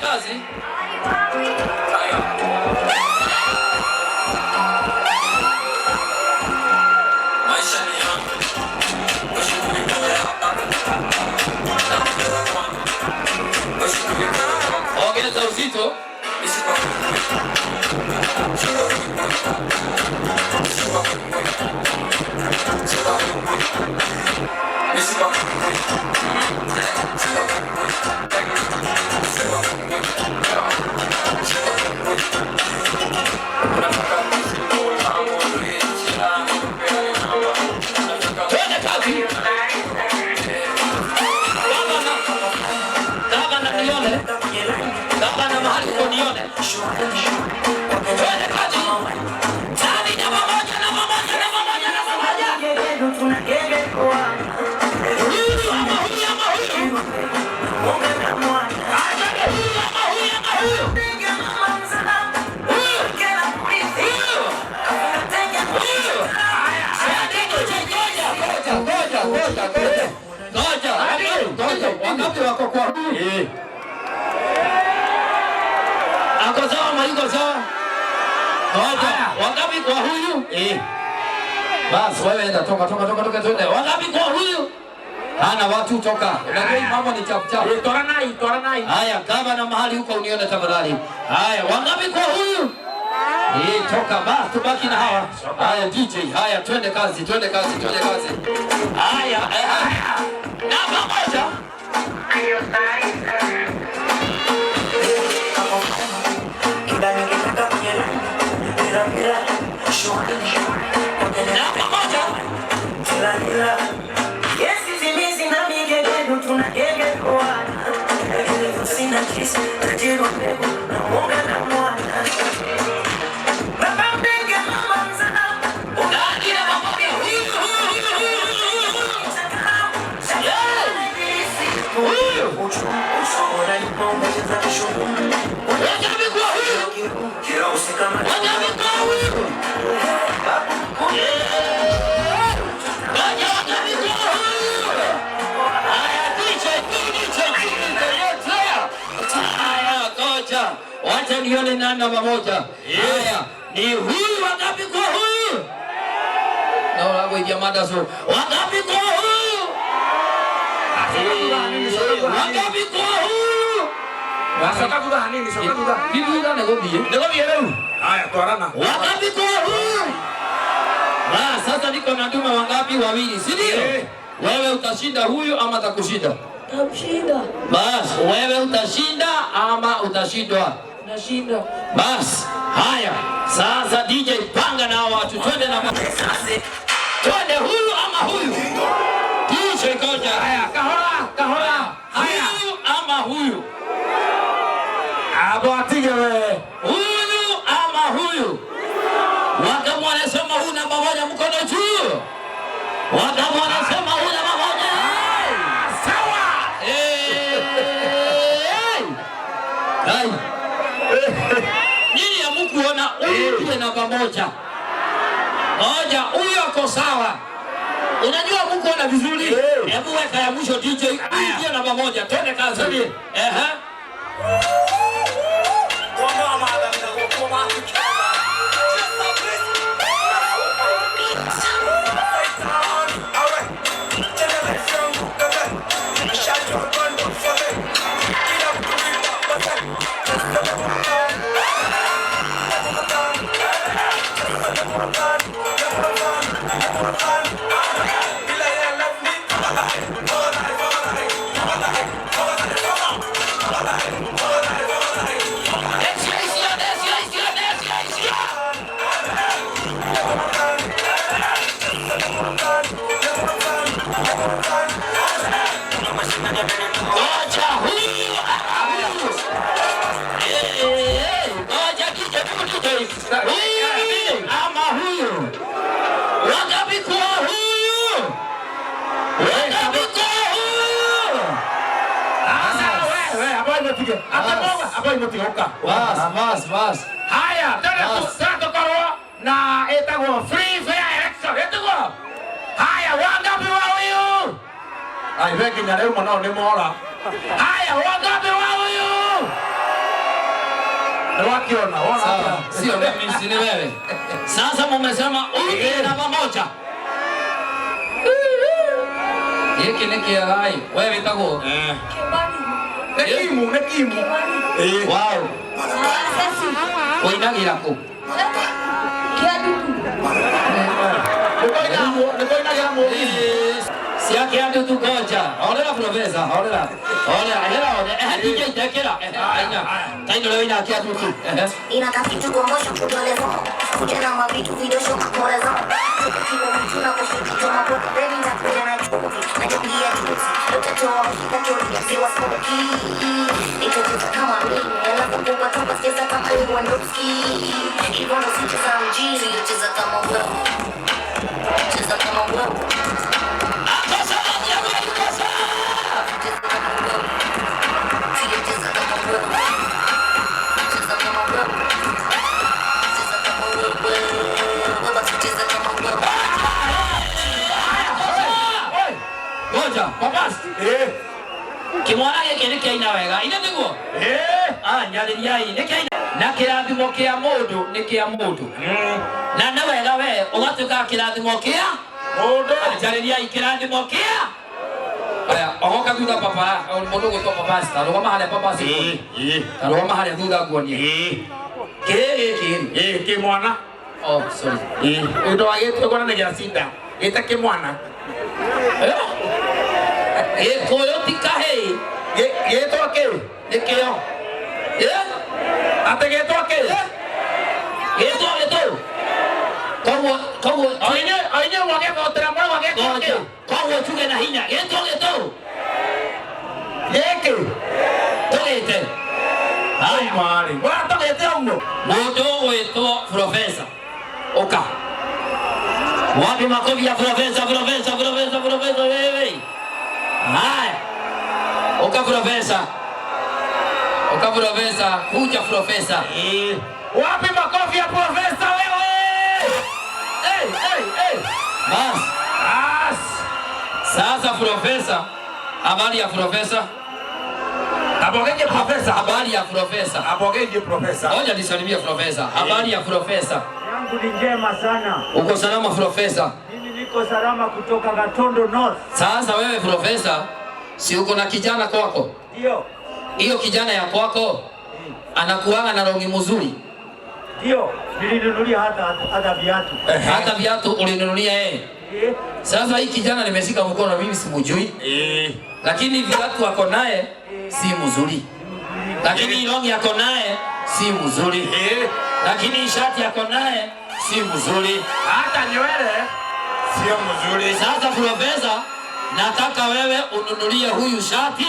Kazi. Maisha ni yangu, Ongeza uzito. Twende kazi. Gavana, gavana nione. Gavana mahali uko nione. Twende kazi. Nani namba moja, namba moja, namba moja, namba moja. Huyu ama huyu ama huyu. Huyu ama huyu ama huyu. Huyu. Huyu. Huyu. Ngoja, ngoja, ngoja, ngoja. Ngoja, ngoja. Wangapi wako kwa huyu? Ako sawa ama yuko sawa? Ngoja, wangapi kwa huyu? Eh. Bas, wewe enda toka toka toka toka twende. Wangapi kwa huyu? Hana watu toka. Unajua hii mambo ni chapu chapu. Twaranai, twaranai. Haya, kama na mahali huko unione tafadhali. Haya, wangapi kwa huyu? Eh, toka basi tubaki na hawa. Haya DJ, haya twende kazi, twende kazi, twende kazi. Haya, eh, haya. Namba moja. Namba moja. Nani namba moja? Huyu, huyu, huyu, huyu, huyu, huyu. Huyu. Wangapi kwa huyu? Wangapi kwa huyu? Ngoja, wangapi kwa huyu? Haya, DJ, DJ, DJ, yote. Haya, ngoja. Wacha nione nani namba moja. Haya, ni huyu. Wangapi kwa huyu? Naona kuingia mada so. Wangapi kwa huyu? Wangapi kwa huyu? Coka thutha hanini, coka thutha. Thutha nĩ gũthiĩ. Nĩ gũthiĩ rĩu. Haya, twarana. Wangapi kwa huyu? Ah, sasa niko na nduma wangapi? Wawili, si ndio? Eh. Wewe utashinda huyu ama atakushinda? Namshinda. Bas, wewe utashinda ama utashindwa? Nashinda. Bas, haya. Sasa DJ panga na hao watu twende na twende huyu ama huyu. DJ ngoja. Haya, kahora, kahora. Haya. Huyu ama huyu. Abo atige we. Huyu ama huyu. Wakamu wanasema huyu namba moja, mkono juu. Wakamu wanasema huyu namba moja. Sawa. Hey! Hai. Nyinyi hamkuona huyu ndiye namba moja. Moja, huyu ako sawa. Unajua hamkuona vizuri? Hebu weka ya mwisho DJ. Huyu ndiye namba moja. Twende kazi. Ehe. Necio, necio, necio, necio. Ngoja huyu huyu. Eh, ngoja DJ, hebu DJ. Huyu ama huyu. Wangapi kwa huyu? Wangapi kwa huyu? Sasa we, we, abo imotige. Abo, abo imotige uka. Bas, bas, bas. Haya, tena Bas. tena tukorwo na ĩtagwo free fair election ĩtiguo. Haya, wangapi wa huyu? Ai, we nginya rĩu mũno nĩ mora. Haya, wangapi wa huyu? Nĩwakiona, wona Sawa, atĩa? sio mimi, si ni wewe. Sasa mumesema huyu ni namba moja. Gĩkĩ nĩ kĩega ĩ. We wĩtagwo? Nĩ kimu, nĩ kimu. Ĩĩ. Wow. Ũinagĩra kũ? Nĩkũinagĩra mũgithi. Cia kĩandutu ngoja. Horera profesa, horera. Horera, hera one. Ehe, DJ tekĩra. Ehe, aina. Taino rĩu ina kĩandutu. Ehe. Inakakitu gomosho kudolezo kuja na mavitu vidosho makorezo kimo mtu na kushuki choma kwa baby na kuja na chuki na chungia chuki utatoa mshika siwa smoky nitacheza kama mimi alafu kupa tupa cheza kama Lewandowski hivyo ndo sicheza mjini cheza kama wewe cheza kama wewe Akosa, akosa. cheza kama wewe cheza kama wewe cheza kama wewe cheza kama wewe wewe cheza kama wewe Ngoja, papas. Ĩĩ. Kĩmwana gĩkĩ nĩ kĩaina wega. Ine nĩguo? Ĩĩ. Ah, nyarĩriai nĩ kĩaina. Na kĩrathimo kĩa mũndũ nĩ kĩa mũndũ. Na nĩ wega we ũgatuĩka kĩrathimo kĩa Mũndũ. njarĩriai kĩrathimo kĩa aya ogoka thutha papa mũndũ ũgwĩtwo papa ta rũgama harĩa papa Ĩĩ, ĩĩ. ta rũgama harĩa thutha nguonie Ĩĩ. kĩĩ gĩkĩ rĩ Ĩĩ, kĩmwana. oh sorry Ĩĩ. Ũndũ wa gĩtwe nĩ gĩa cinda. Gĩte kĩmwana. Eh? Gĩkũyũ ti kahĩĩ Gĩtwo kĩ? nĩkĩo Eh? Atĩ gĩtwo kĩ? Gĩtwo gĩtũ koguo koguo O inyuĩ, o inyuĩ mwagĩthotera mũrauga gĩtwo ngoja kĩ? koguo tuge na hinya gĩtwo gĩtũ Gĩkĩ. tũgĩte haya Marĩ. Wona tũgĩte ũguo? Mũndũ ũgwĩtwo profesa ũka wapi makofi ya profesa profesa profesa profesa wewe haya ũka profesa ũka profesa kuja profesa Ĩĩ. Wapi makofi ya profesa wewe? Hey, hey, hey. bas As. sasa profesa habari ya profesa Abogenge profesa. habari ya profesa Abogenge profesa. ngoja nisalimie profesa habari ya profesa Yangu ni njema sana. uko salama profesa Mimi niko salama kutoka Gatondo North. sasa wewe profesa si uko na kijana kwako Ndio, hiyo kijana ya kwako anakuanga na rongi mzuri ndio, nilinunulia hata viatu. hata viatu ulinunulia yeye. Eh, Sasa hii kijana nimeshika mkono, mimi simujui, Ĩĩ. lakini viatu ako naye si mzuri, lakini longi ako naye si mzuri, Ĩĩ. lakini shati ako naye si mzuri. Hata nywele sio mzuri. Sasa profesa, nataka wewe ununulie huyu shati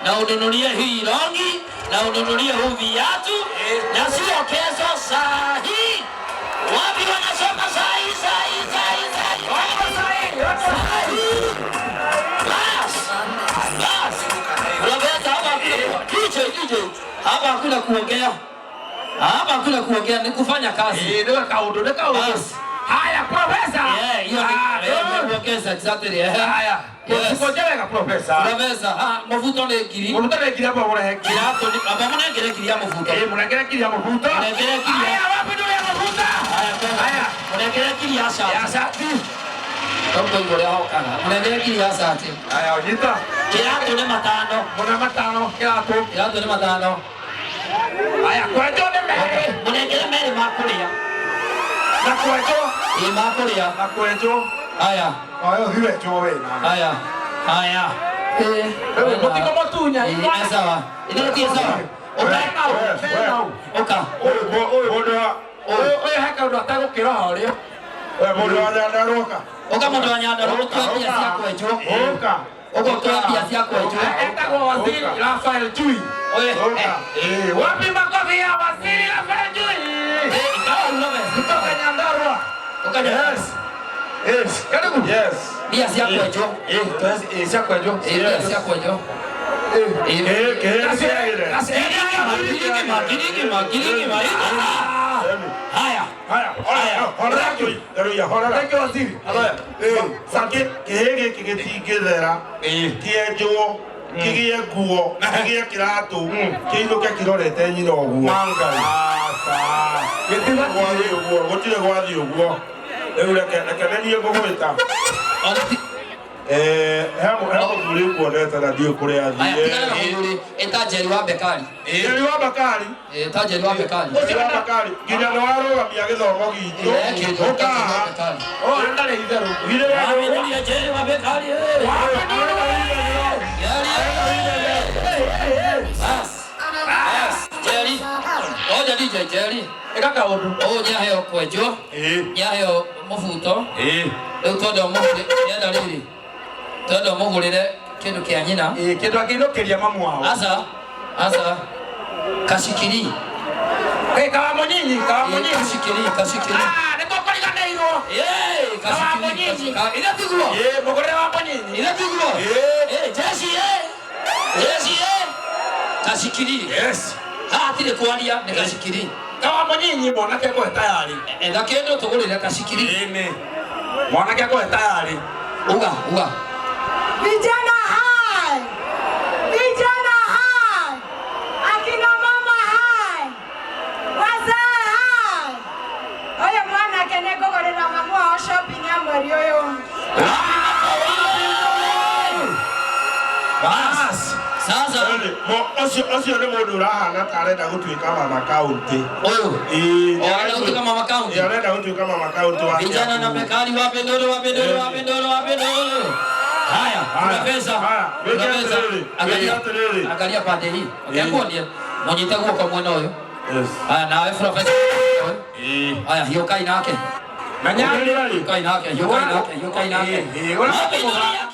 na ununulie hii longi na ununulie huu viatu na sio kesho saa hii. Wapi wanasema saa hii, saa hii, saa hii, saa hii. Saa hii. Bas. Bas. Profesa, hapa hakuna DJ, DJ. Hapa hakuna kuongea. Hapa hakuna kuongea, ni kufanya kazi. Ĩĩ, nĩ kaũndũ, nĩ kaũndũ. Bas. Haya, profesa. Yeah, hiyo ni Ah, kuongeza exactly. Eh. Haya. Yes. Uko wega profesa. Profesa, ah, mũbuto nĩ ngiri. Mũbuto nĩ ngiri amba mũrehe ngiri. Kiratũ nĩ amba mũnengere ngiri ya mũbuto. Ĩĩ, mũnengere ngiri ya mũbuto. Mũnengere ngiri ya Haya, wapi ndũrĩ ya mũbuto? Haya, kwenda. Haya. Mũnengere ngiri ya Ya shati. shati. Tondũ ũrĩa hokaga. Mũnengere ngiri ya shati. Haya, ũnyita. Kiratũ nĩ matano. Mũne matano kĩratũ. Kiratũ nĩ matano. Haya, kwenjwo nĩ merĩ. Mũnengere merĩ ma kũrĩa. Na kwenjwo. Ĩ ma kũrĩa. Na kwenjwo. Haya, Oyo ũthiĩ wenjwo we na. haya, haya. Eh, Wewe mũtikũmũtunya. Ĩ, nĩ sawa. Ithuĩ ti sawa. Ũka. Ũka. Ũyũ he kaũndũ atagũkĩra harĩa. Ũka mũndũ wa Nyandarua ũtue mbia cia kwenjwo. Ũka. Ũka ũtue mbia cia kwenjwo. Etagwo Waziri Rafael Chui. Oye, Eh, wapi makofi ya Waziri Rafael Chui? eh, ikawa unawe. Kutoka Nyandarua. Ũka Nyandarua. Yes. Karibu. Yes. Mbia cia kwenjwo. Eh, eh, cia kwenjwo. Ĩ, mbia cia kwenjwo. Eh, Ngiri ng'ima, ngiri ng'ima, ngiri ng'ima, ngiri ng'ima. Haya. Thank you, Waziri. Kĩhĩ gĩkĩ gĩtingĩthera kĩenjwo kĩgĩe nguo kĩgĩe kĩratũ kĩinũke kĩrorete nyina ũguo. Gwathiĩ ũguo, gũtirĩ gwathiĩ ũguo. Rĩu reke reke nĩ niĩ ngũgwĩta. Eh, he mũthuri nguonete na ndiũĩ kũrĩa Aya, tigana na athiĩ. mũthuri, ĩta Njeri wa Bekari. Njeri wa Bakari. Ĩta Njeri wa Bekari. Njeri wa Bakari. Nginya nĩ warũgamia gĩthomo gitũ. Eh, kĩndũ, Ũka haha. Bekari. Ndarĩ itherũ. Githĩ we Wamĩnũria Njeri wa Bekari, eh. Njeri, eh. Bas. Bas, Njeri. Oja DJ Njeri. Ĩka kaũndũ. Ũyũ nĩaheo kwenjwo. Ĩĩ. Nĩaheo mũbuto. Ĩĩ. Rĩu twenda ũmũgũrĩre, nĩenda rĩrĩ. Twenda ũmũgũrĩre kĩndũ kĩa nyina. Ĩĩ, kĩndũ angĩinũkĩria mamu wao. Aca, aca. Kashikiri. Ĩ, kawa mũnyinyi, kawa mũnyinyi. Kashikiri, kashikiri. Ah, nĩ tũkũriganĩirwo. Yay, kashikiri. Ira tiguo. Ĩ, mũgũrĩre wa mũnyinyi. Ira tiguo. Eh, jeshi eh. Jeshi eh. Kashikiri. Yes. Haha hatirĩ kwaria nĩ kashikiri. Kawa mũnyinyi mwanake akũhe tayari. Etha kĩndũ tũgũrĩre kashikiri. Ĩ, nĩ. Mwanake akũhe tayari. Uga, uga. Vijana hai! Vijana hai! Akina mama hai! Wazee hai! Ũyũ mwanake nĩ ngũgũrĩra mamu wao shopping ya mweri ũyũ. Bas. Sasa Ũcio ũcio nĩ mũndũ ũrahana ta arenda gũtuĩka mama kaunti. Ũyũ. Ĩĩ. Oh, arenda gũtuĩka mama kaunti. Ĩĩ, arenda gũtuĩka mama kaunti wa Vijana na Bekari wape ndoro, wape ndoro, wape ndoro, wape ndoro. Haya, kuna pesa. Kuna Wĩke pesa. atĩrĩrĩ, Angalia, wĩke atĩrĩrĩ. angalia pande hii. Ũkĩkuonie. Mũnyite guoko mwena ũyũ. Yes. Haya, nawe profesa. Haya, hiũkai nake. Menya. Hiũkai nake, hiũkai nake, hiũkai nake. Ĩ, ĩ, ũrĩa Wape ndoro ya